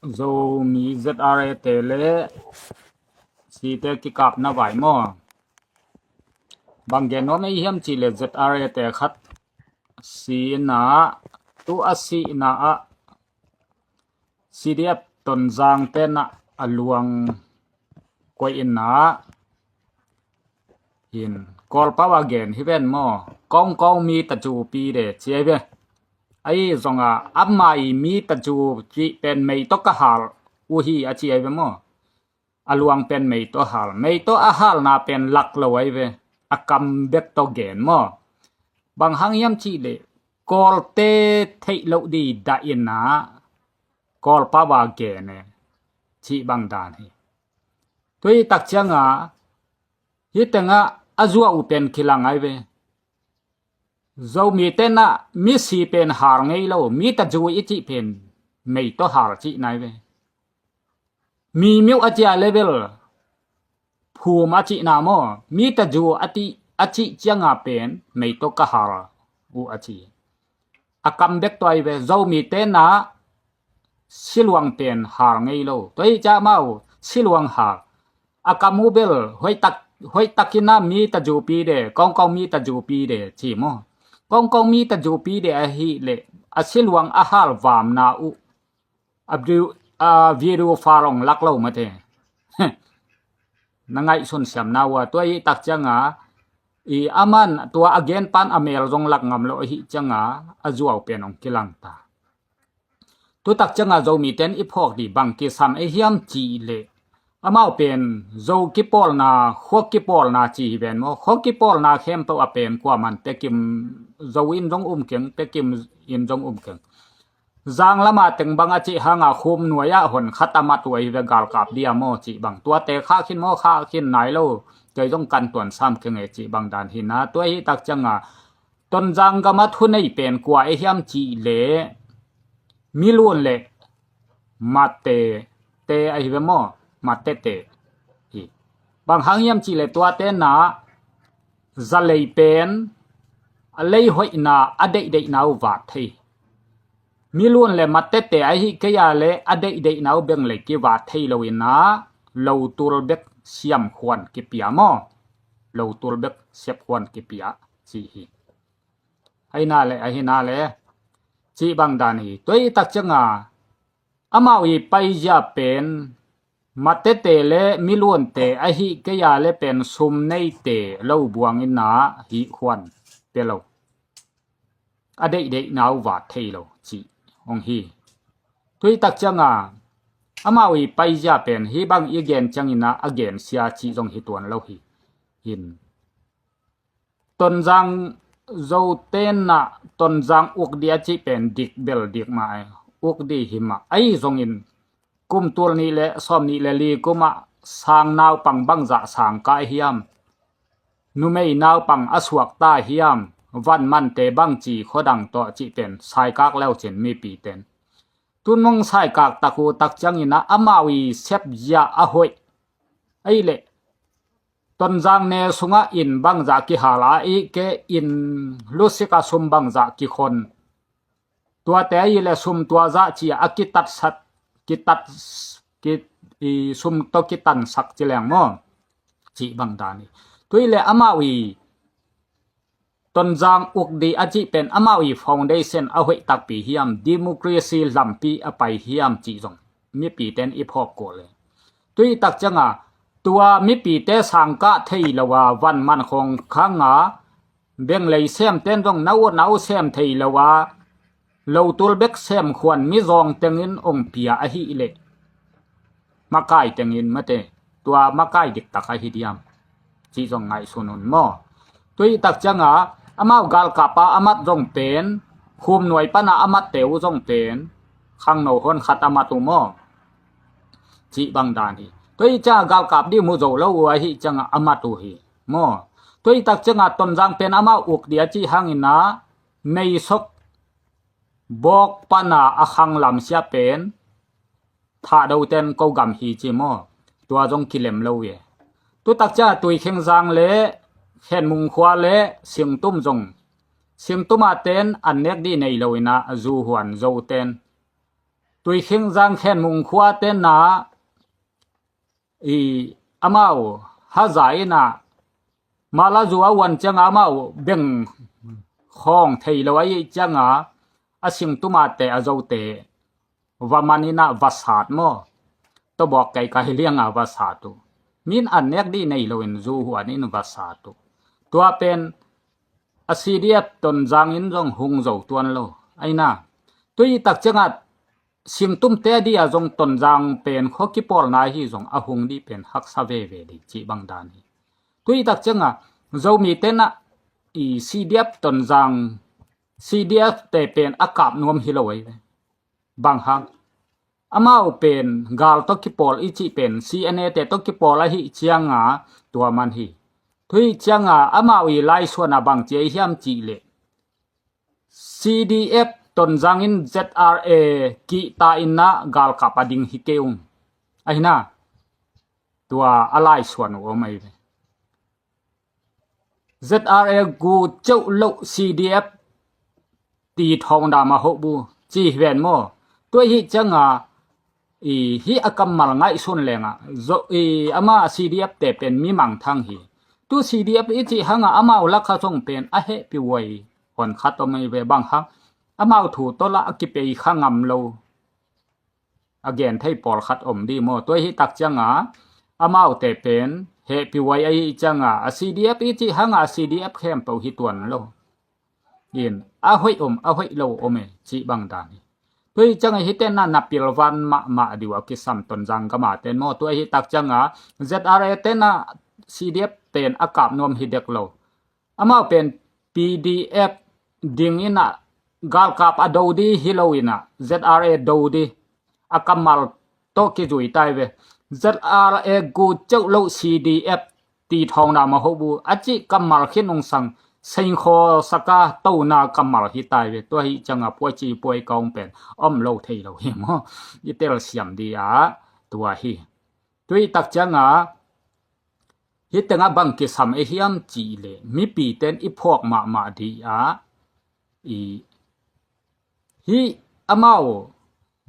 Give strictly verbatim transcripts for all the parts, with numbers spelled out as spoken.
Zomi Z R A te le site kikapna vai maw? Bang gen nuam ei hiam cih le Z R A te khat sihna, tu a sihna ah C D F Tonzang tenah a luang koih inna hin Kawlpau a gen hi ven maw? Kawngkawng mi tajupi de ci ai ve. Ahi zonga ama i mi tajupi pen mei tawh ka hal uh hi a ci ai ve maw? A luang pen mei tawh hal, mei tawh a halna pen lak lo ai ve. A kam bek tawh gen maw? Bang hang hiam cih le Kawlte theih loh di dah inna Kawlpau a gen e cih bang dan hi. Tui tak cianga hih tengah a zuah uh pen kilang ai ve. Zomi tenah misi pen hal ngei lo, mi tajupi i cih pen mei tawh hal cihna ai ve. Mi miuh a cia level phum a cihna maw? Mi tajupi a cih cianga pen mei tawh ka hal uh a ci. A kam bek tawh ai ve. Zomi tenah siluang pen hal ngei lo. Tua hi ciah amau siluang hal. A kam uh bel hoihtak, hoihtak inna mi tajupi de, kawngkawng mi tajupi de ci maw? Kawngkawng mi tajupi de ahi le a siluang a hal vamna uh a video, a video file hong lak lo mate. Na ngaihsun siamna uh a tua hi tak cianga i aman tua a gen pan a mel zong lak ngam lo ahi cianga a zuau pen hong kilang ta. Tutak cianga Zomi ten i phawk di bang kisam ei hiam cih le amau pen Zo kipawlna, khua kipawlna ci hi ven maw? Khua kipawlna khempeuh a pen kuaman pekim Zo in zong um keng, pekim in zong um keng. Zanglam a teng bang a cih hanga khum nuai ah hon khat a mat uh ahi ve galkap dia maw cih bang. Tuate khah khin maw, khah khin nai lo. Kei zong kan tuan sam keng e cih bang dan hi na. Tua hi tak cianga Tonzang gam a thunei pen kua e hiam cih le Milun le Mate te ahi ve maw? Mate te hi. Bang hang hiam cih le tuate na zalei pen a lei hoihna a deihdeihna uh vat thei. Milun le Mate te ahi kei a le a deihdeihna uh beng lei kivat thei lo inna lo tul bek siam khuan kipia maw? Lo tul bek siap khuan kipia ci hi. Ahi na le, ahi na le cih bang dan hi. Tua hi tak cianga amau i paizia pen Matete le Milunte ahi kei a le pen sum neite lo buang inna hi khuan pe lo. A deihdeihna uh vat thei lo cih hong hi. Tua hi tak cianga amau i paizia pen hi bang i gen cianginna a gensia cih zong hi tuan lo hi. Hin Tonzang Zote na Tonzang uk di a cih pen dik bel dik mah ai. Uk di hi mah ai zongin kum tul nih le sawm nih le li kumah sang naupang bangzah sang kai hiam? Numei naupang a suakta hiam? Van mante bangci khuadang tawh cih pen saikak leucin mipi ten tun mong saikak tak uh tak cianginna amau i sepzia a hoih. Ei le Tonzang ne sungah inn bangzah kihal a i ke inn lusika sum bangzah kikhon. Tuate ahi le sum tuazah cia a kitatsat kitat sum tawh kitansak ci leng maw? Cih bang dan hi. Tui le amau i Tonzang uk di a cih pen amau i foundation a hoih takpi hiam, democracy lampi a pai hiam cih zong mipi ten i phawk kul le. Tui tak cianga tua mipite sangkah thei lo a van man khong khanga beng lei sem ten zong na ut na ut sem thei lo a lo tul bek sem khuan mizawng tengin ong pia ahi le makai tengin mate tua makai diktak ahi diam cih zong ngaihsun un maw? Tui tak cianga amau galkapa amat zong pen khum nuai pana amatte uh zong pen khangno hon khat amat uh maw? Cih bang dan hi. Tui cianga galkap di mu zo lo uh ahi cianga amat uh hi maw? Tui tak cianga Tonzang pen amau uk di a cih hanginna meisok bawk pana a khang lamsia pen thahdoten ko gam hi ci maw? Tua zong kilem lo e. Tutak cia Tuikhengzang le Khenmung khua le Singtum zong Singtuma ten an nek dih nei lo inna Zuhuan Zoten Tuikhing Zangkhen Mungkhua tena i amau haza ina malazu a uan cianga amau beng khawng thei lo ahi cianga a singtumate a zote va man ina va sat maw? Tawbawk kei ka hi lianga va sat uh. Min an nek dih nei loin zu huan in va sat uh. Tua pen a C D F Tonzang in zong hung zo tuan lo. Aina tui tak cianga singtumte a dia zong Tonzang pen khuakipawlna hi zong a hung dih pen haksa veve dih cih bang dan hi. Tui tak cianga Zomi tena i C D F Tonzang C D F te pen a kap nuam hi lo ei ve. Bang hang amau pen gal tawh kipawl i cih pen C N A te tawh kipawl ahi cianga tua man hi. Tui cianga amau i laisuana bang cia i hiam cih leh C D F Tonzang in Z R A kihta inna galkap a ding hi kei ung. Ahina tua a laisuan uh om ahi ve. Z R A gu ceuh loh C D F ti thawng dam a hoh bu ci hi ven maw? Tua hi cianga i hi a kammal ngaihsun lenga zo i ama C D F te pen mi mangthang hi. Tu C D F i cih hanga amau lakha zong pen a hehpi uai hon khat om ahi ve bang hang amau thu tawla a kipei kha ngam lo a gen thei pawlkhat om dih maw? Tua hi tak cianga amaute pen hehpi uai ahi cianga a C D F i cih hanga a C D F khempeuh hi tuan lo. In a hoih om a hoih lo om e cih bang dan hi. Tua hi cianga hi tena na pilvan mahmah diu a kisam Tonzang gama ten maw? Tua hi tak cianga Z R A tena C D F pen a kap nuam hi dek lo. Amau pen P D F ding ina galkap a do di hi lo ina Z R A do di a kammal tawh kizui tai ve. Z R A gu ceuh lo C D F ti thawng dam a hoh bu a cih kammal khin ung sang sengkhaw saka tona kammal hi tai ve. Tua hi cianga puai ci puai kaung pen om lo thei lo hi maw? I tel siam di a tua hi. Tui tak cianga hi tenga bang kisam e hiam cih leh mipi ten i phawk mahmah di a i hi amau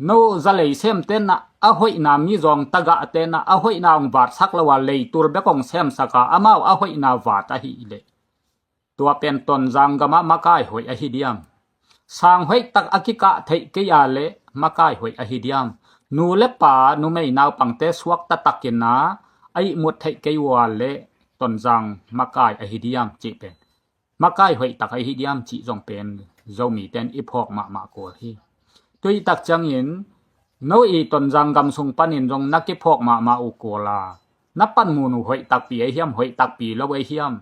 no zalei sem tena a hoihna mi zong tagah tena a hoihna ong vat sak lo a leitul bek ong sem saka amau a hoihna vat ahi leh tua pen Tonzang gama makai hoih ahi diam? Sang hoih tak a kikah theih kei a leh makai hoih ahi diam? Nu le pa numei naupangte suak tatakina a ihmut theih kei ua leh Tonzang makai ahi diam cih pen makai hoih tak ahi diam cih zong pen Zomi ten i phawk mahmah kul hi. Tui tak ciangin no i Tonzang gam sung panin zong na kiphawk mahmah uh kul a na panmun uh hoih takpi ahi hiam hoih takpi lo ahi hiam?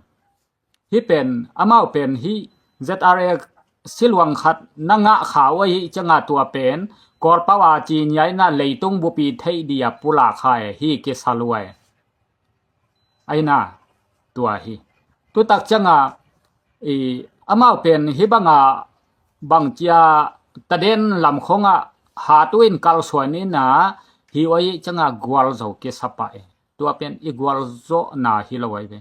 Hi pen amau pen hi Z R A siluang khat na ngah kha uh ahi cianga tua pen Kawlpau a ci niaina leitung bupi theih dia pula kha e hi kisa luai. Aina tua hi. Tutak cianga i amau pen hi banga bangcia taden lamkhonga hatu in kalsuan ina hi uh ahi cianga gualzo kisa pah e. Tua pen i gualzawhna hi lo ahi ve.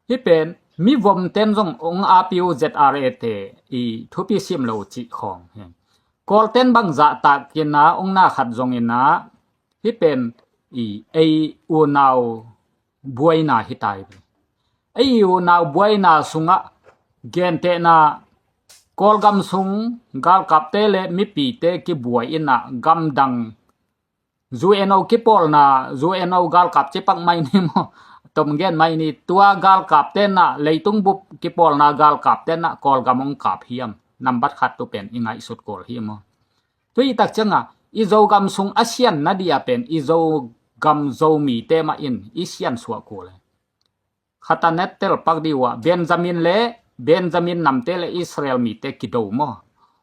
Hi pen mi vom ten zong ong apiu Z R A te i thupi sim lo cih khawng hi. Kawl ten bang zahtak ina ong na khat zong ina hi pen i ei unau buaina hi tai ve. Ei unau buaina sungah gentehna Kawlgam sung galkapte le mipite kibuai ina gamdang U N O kipawlna, U N O galkap cipak mai ni maw? Tom gen mai ni tua galkap tena leitung bup kipawlna galkap tena Kawlgam ong kap hiam? Nambat khat tu pen i ngaihsut kul hi maw? Tui tak cianga i Zogam sung a sian na dia pen i Zogam Zomite mah in i sian suah kul e. Khatanet telpak di uh ah Benjamin le Benjamin namte le Israel mite kido maw?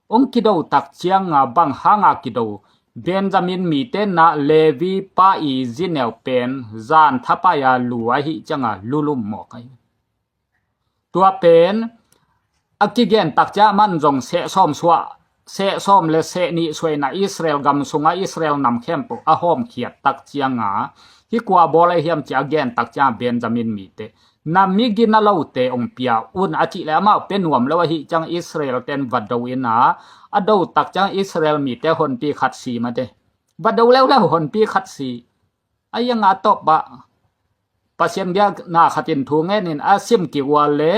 Ong kido tak cianga bang hanga kido? Benjamin mite na Levi pa i zineu pen zan thapai a lu ahi cianga lulum mawk ahi. Tua pen a kigen tak cia man zong seh sawm suah seh sawm le seh nih suaina Israel gam sunga Israel nam khempeuh a hawmkhiat tak cianga hi kua bawl ahi hiam cia a gen tak cianga Benjamin mite na migina lote ong pia un a cih le amau pia nuam lo ahi ciang Israel ten va do in a, a do tak ciang Israel mite honpi khat si mate. Va do leuleu honpi khat si. A ianga tawp bah Pasian biakna khatin thu ngenin a sim kik ua le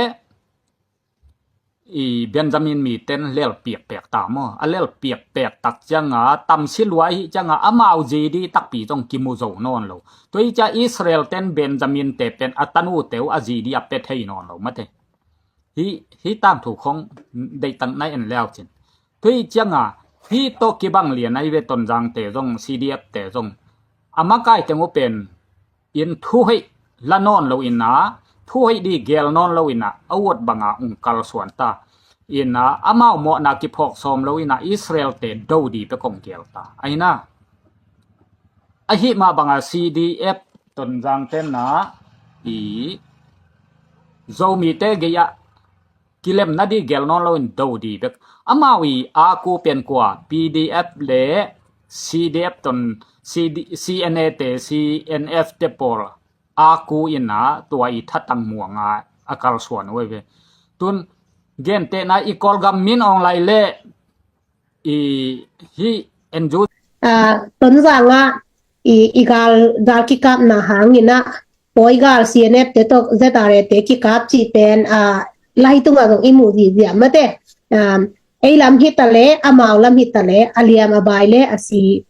i Benjamin miten lel piakpek ta maw? A lel piakpek tak cianga tamsi lua ahi cianga amau G D takpi zong kimu zo nawn lo. Tua hi cia Israel ten Benjamin te pen a tanute uh a G D a pe thei nawn lo mate. Hi, hi tangthu khong deihtak na en leu cin. Tua hi cianga hi tawh kibang lian ahi ve Tonzang te zong C D F te zong a makai teng uh pen in thuhoih la nawn lo ina, thuhoih di gel nawn lo ina a uat banga ung kalsuan ta ina, amau mawhna kiphawk sawm lo ina Israel te do di pe kong gel ta aina. Ahi mah banga C D F Tonzang tenna i Zomite gei-ah kilemna di gel nawn loin do di bek. Amau i aku pen kua P D F le C D F ton C D, C N A te C N F te pawl aku ina tua i thatang muanga a kalsuan uh ve. Tun gentehna i Kawlgam min ong lai le i hi enju. Ah, Tonzang ah i, i gal, gal kikapna hangin ah pawi gal C N F te tawh Z R A te kikap cih pen, ah, lai tungah zong i muh zihziah mate. Ah, ei lam hi ta le, amau lam hi ta le, a liam a bai le a si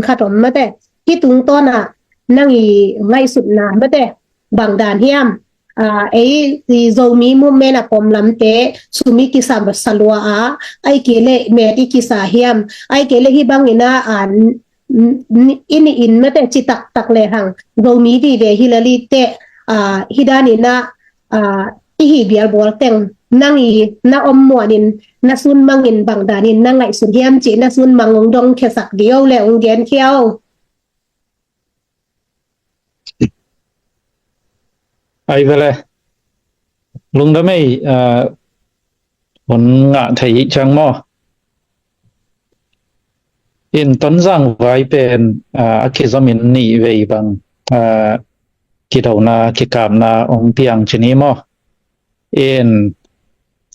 khat om mate. Hih tungtawn ah nang i ngaihsutna mate bang dan hiam? Ah, ei i Zomi movement a pom lamte sum i kisa salua a, ai kei le met i kisa hiam? Ai kei le hih bangin ah, ah, n-, n-, i ni in mate ci taktak le hang Zomi vive hi lel i teh, ah, hih danin ah, ah, i hih bialbual teng nang i na om muanin na sun mangin bang danin na ngaihsun hiam cih na sun mang ong dong khiasak di o le ong gen khia o. Ai vele lungdam ei, ah, hun ngah thei ciang maw? In Tonzang vai pen, ah, a kizomin nih vei bang, ah, kidona kikapna ong piang cini maw? In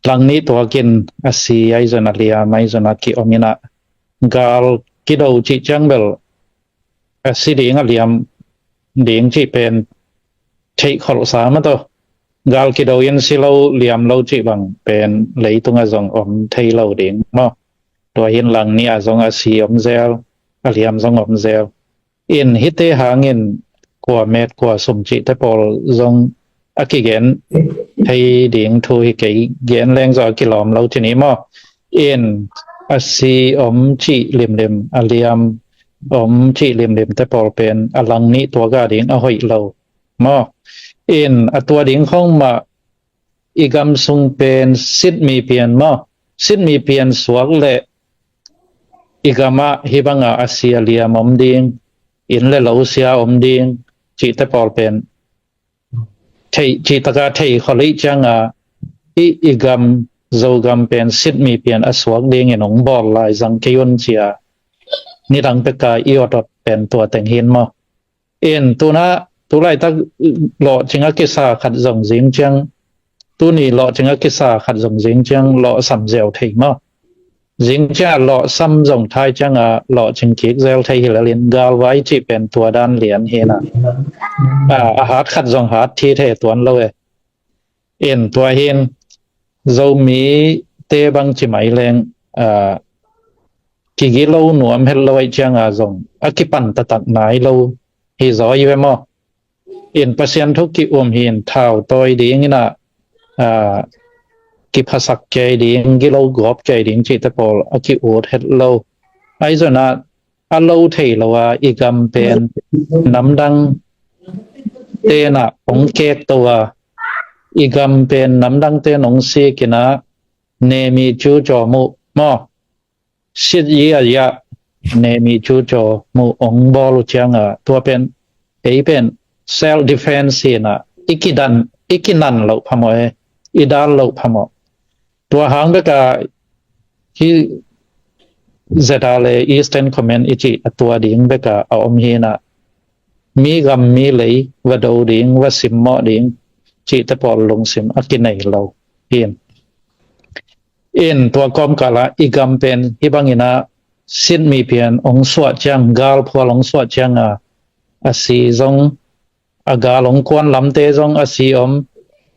lang nih tuakin a si ahi zon a liam ahi zon a ki-om ina gal kido cih ciang bel a si ding a liam ding cih pen theih kholhsa mataw. Gal kido in si lo liam lo cih bang pen leitung a zong om thei lo ding maw? Tua hin lang nih a zong a si om zel, a liam zong om zel. In hihte hangin kua met kua sum cihte pawl zong a kigen thei ding thu hi kei, gen leng zaw a kilawm lo cini maw? In a si om cih limlim, a liam om cih limlimte pawl pen a lang nih tuak a ding a hoih lo maw? In a tua ding khong mah i gam sung pen sitmi pian maw? Sitmi pian suak le i gamah hih banga a si a liam om ding, inn le lo sia om ding cihte pawl pen thei, cih taka thei kholih cianga i, i gam, Zogam pen sitmi pian a suak dingin ong bawl lai zang kei un cia nidang peka i awt awt pen tua teng hin maw? In tuna tulaitak lawhcing a kisa khat zong zing ciang, tuni lawhcing a kisa khat zong zing ciang lawhsam ziau thei maw? Zing ciang a lawhsam zong thai cianga lawhcing kik zel thei hi lelin galvai cih pen tua dan lian hina. A, a hat khat zong hat thi thei tuan lo e. In tua hin Zomite bang ci mai leng, a, kigilo nuam het lo aih cianga zong a kipan taktak nai lo hi zaw i ve maw? In Pasian thu ki-um hin thau tawi ding ina, a, kiphasak kei ding, gilo gawp kei ding cihte pawl a ki-ut het lo. Ahi zona a lo thei lo a i gam pen namdang tena ong kek to a, i gam pen namdang ten ong sik ina nemi cu caw muh maw? Sit yi a ya nemi cu caw muh ong bawl uh cianga tua pen ei pen self defense hina i kidan, i kinan loh phamawh e, i dal loh phamawh. Tua hang beka hi zeta le Eastern Command i cih a tua ding beka a om hina mi gam mi lei va do ding, va simmawh ding cihte pawl lungsim a kinei lo hi. In tua kawmkal ah i gam pen hih bangin ah sitmi pian hong suah ciang, galphual hong suah ciang a, a si zong, a gal hong kuan lamte zong a si om,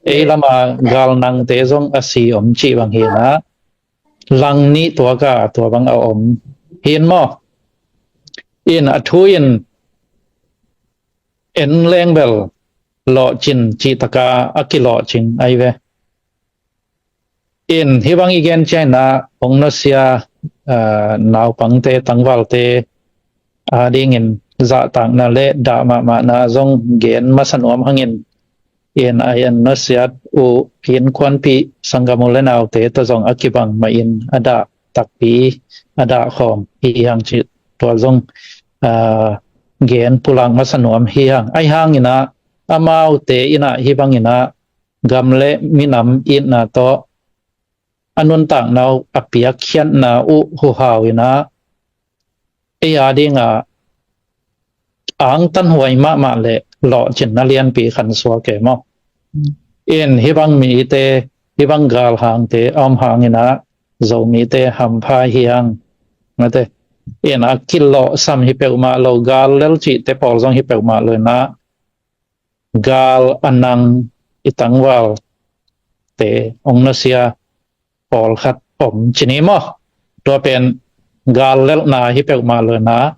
ei lam a gal nangte zong a si om cih bang hi in ah, lang nih tuak a tua bang a om hi in maw. In a thu in en leng bel lawhcin cih tak a a kilawhcing ahi ve. In hih bang i gen ciang in ah hong nusia, ah, naupangte, tangvalte adingin zahtakna le dah mahmahna zong gen masa nuam hangin, in a en nusiat uh innkuanpih sanggam u le naute tawh zong a kibang mah in a dah takpi, a dah khawm hi hang cih tua zong, ah, gen pulak masa nuam hi hang. Ahi hangin ah amaute in ah hih bangin ah gam le minam itna tawh a nuntakna uh a piakkhiatna uh huhau in ah ei ading a angtanhuai mahmah le lawhcinna lianpi khansuak e maw. In hih bang mite, hih bang galhangte a om hangin ah Zomite hampha hi hang. Mate, in a kilawhsam hi peuhmah lo, gal lel cihte pawl zong hi peuhmah lo in ah gal a nang i tangvalte hong nusia pawlkhat om ci ni maw. Tua pen gal lelhna hi peuhmah lo in ah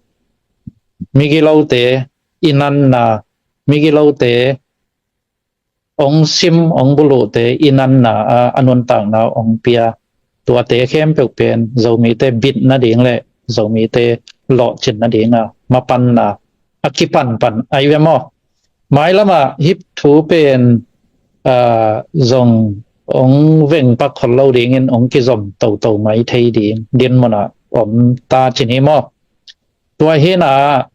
migilote i nanna, migilote hong sim hong buluhte i nanna a, a nuntakna hong pia, tuate khempeuh pen Zomite bit nading le Zomite lawhcin nading a mapanna a kipanpan ahi ve maw. Mailam ah hih thu pen, ah, zong hong veng pak khol lo dingin hong kizom toto mai thei ding dinmun ah om ta ci ni maw. Tua hi in ah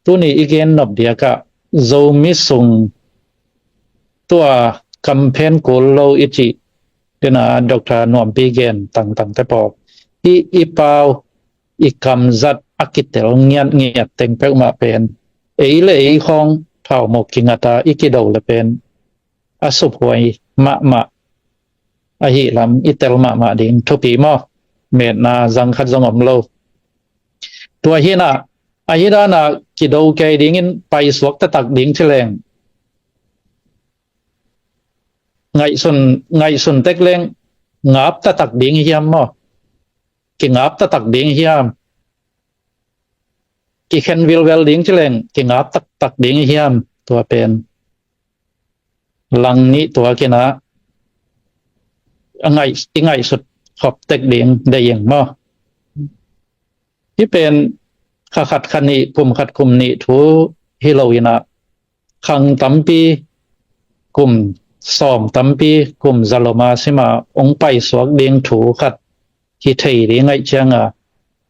tuni i gen nop diak ah Zomi sung tua kamphen kul lo i cih, tua in ah Doctor Nuampi gen tangtangte pawl, i, i pau, i kamzat a kitel ngiatngiat teng peuhmah pen ei le ei khawng thaumuk kingat a i kido le pen a suphuai mahmah ahih lam i tel mahmah ding thupi maw. Metna zang khat zong om lo. Tua hi in ah, ahi dan ah kido kei dingin paisuak taktak ding ci leng, ngaihsun, ngaihsun tek leng ngap taktak ding hiam maw. Kingap taktak ding hiam. Kikhen vilvel ding ci leng kingap taktak ding hiam. Tua pen lang nih tuak in ah a ngaih, i ngaihsut khop tek ding deih ing maw. Hih pen kha khat kha nih, kum khat kum nih thu hi lo in ah, khang tampi, kum sawm tampi, kum zalom a sim a hong paisuak ding thu khat hi thei ding ahih ciang a,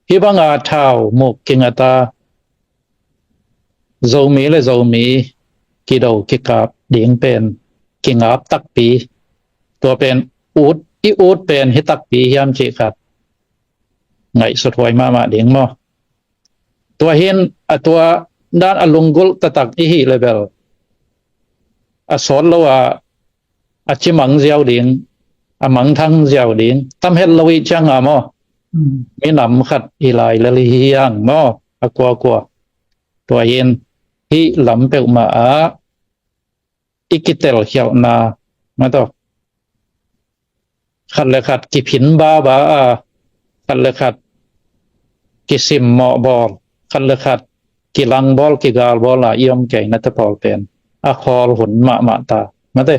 hih bang a thaumuk kingat a Zomi le Zomi kido kikap ding pen kingap takpi, tua pen ut, i ut pen hi takpi hiam cih khat ngaihsut huai mahmah ding maw. Tua hi in a tua dan a lunggulh taktak i hih le bel a sawt lo a, a cimang ziau ding, a mangthang ziau ding tam het lo ahih ciang a maw. Mm. Minam khat hi lai lel hi hang maw, a kuakua. Tua hi in hih lam peuhmah ah i kitel khialhna, mate, khat le khat kiphin baba a, khat le khat kisimmawh bawl, khat le khat kilang bawl, kigal bawl a i om kei nate pawl pen a khawl hun mahmah ta, mate.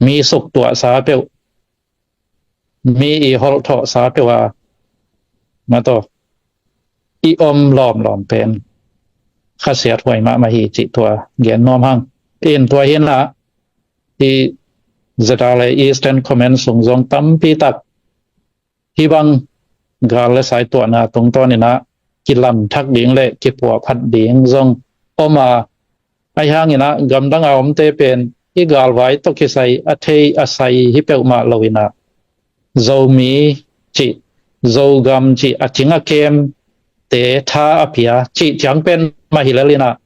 Mi suktuahsa peuh, mi i holhthawhsa peuh a, mate, i om lawmlawm pen khasiat huai mahmah hi cih tua gen nuam hang. In tua hi in ah hih ZRA Eastern Command sung zong tampi tak hih bang gal le sai tuahna tungtawn in ah kilamthak ding le kipuahphat ding zong om a, ahi hangin ah gamdang a omte pen hih galvai tawh kisai a thei a sai hi peuhmah lo in ah Zomi cih, Zogam cih a cing a kemte tha a pia cih ciang pen mah hi lel in ah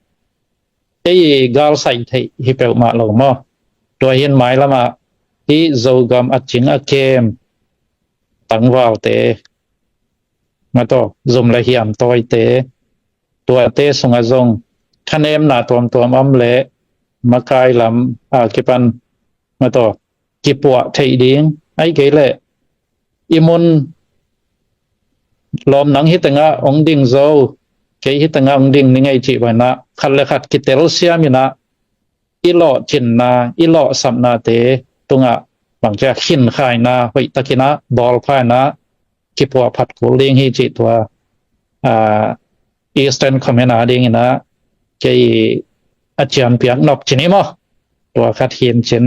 ei galsai theih hi peuhmah lo maw. Tua hi-in mailamah hih Zogam a cing a kem tangvalte, mataw, zum le hiam tawite, tuate sungah zong thanemna tuamtuam om leh makai lam a kipan, mataw, kipuah theih ding, ahih kei leh i mun lawm nang hi tengah hong ding zo, kei hi tengah hong ding ning ei cih bangin ah khat le khat kitelsiam in ah i lawhcinna, i lawhsapnate tungah bangci-a khinkhaina hoihtakin ah bawlpha in ah kipuahphat kul ding hi cih tua, aa, Eastern Command a dingin ah kei a ciampiak nop ci ni maw. Tua khat hi-in cin,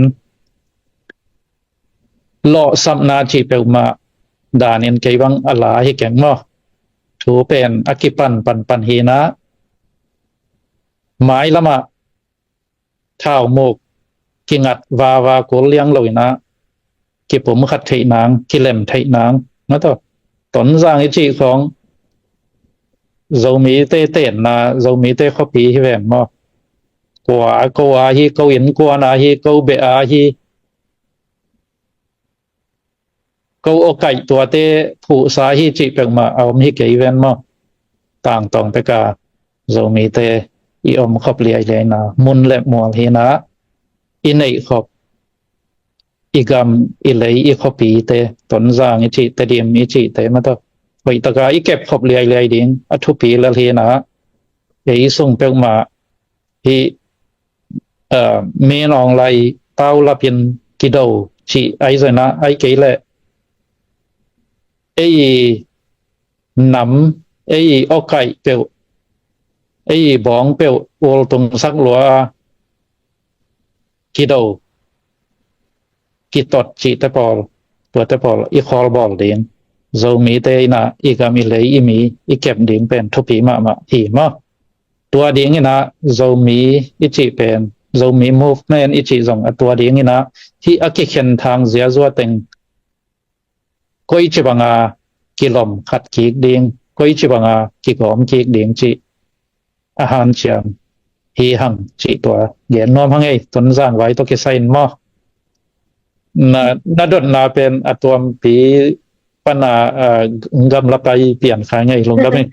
lawhsapna cih peuhmah danin kei bang a la hi keng maw. Thu pen a kipan panpan hi-in ah mailamah thaumuk kingat vava kul liang lo-in ah kipumkhat theih nang, kilem theih nang, mataw, Tonzang i cih khawng Zomite tenna, Zomite khuapi hi ven maw. Kua, ko a hi, ko innkuan a hi, ko beh a hi, ko awkaih tuate phuhsa hi cih peuhmah a om hi kei ven maw. Tangtawng peka Zomite i omkhop liailiaina mun le mual hi-in ah i neihkhop i gam i lei i khuapite, Tonzang i cih, Tedim i cihte, mataw, hoihtaka i kepkhop liailiai ding a thupi lel hi-in ah ei sung peuhmah hih, aa, Min Aung Hlaing taulapin kido cih ahi zongin ah, ahih kei leh ei nam, ei awkaih peuh, ei bawng peuh ultungsak lua a kido, kitot cihte pawl, tuate pawl i khawlbawl ding, Zomite in ah i gam i lei i mi i kep ding pen thupi mahmah hi maw. Tua dingin ah Zomi i cih pen, Zomi movement i cih zong a tua dingin ah hih a kikhen thang ziazua teng koici banga kilom khat kik ding, koici banga kigawm kik ding cih a hanciam hi hang cih tua gen nuam hang ei, Tonzang vai tawh kisai-in maw. Na, na dotna pen a tuampi pana, ah, gamla pai pian kha ngei lungdam hi.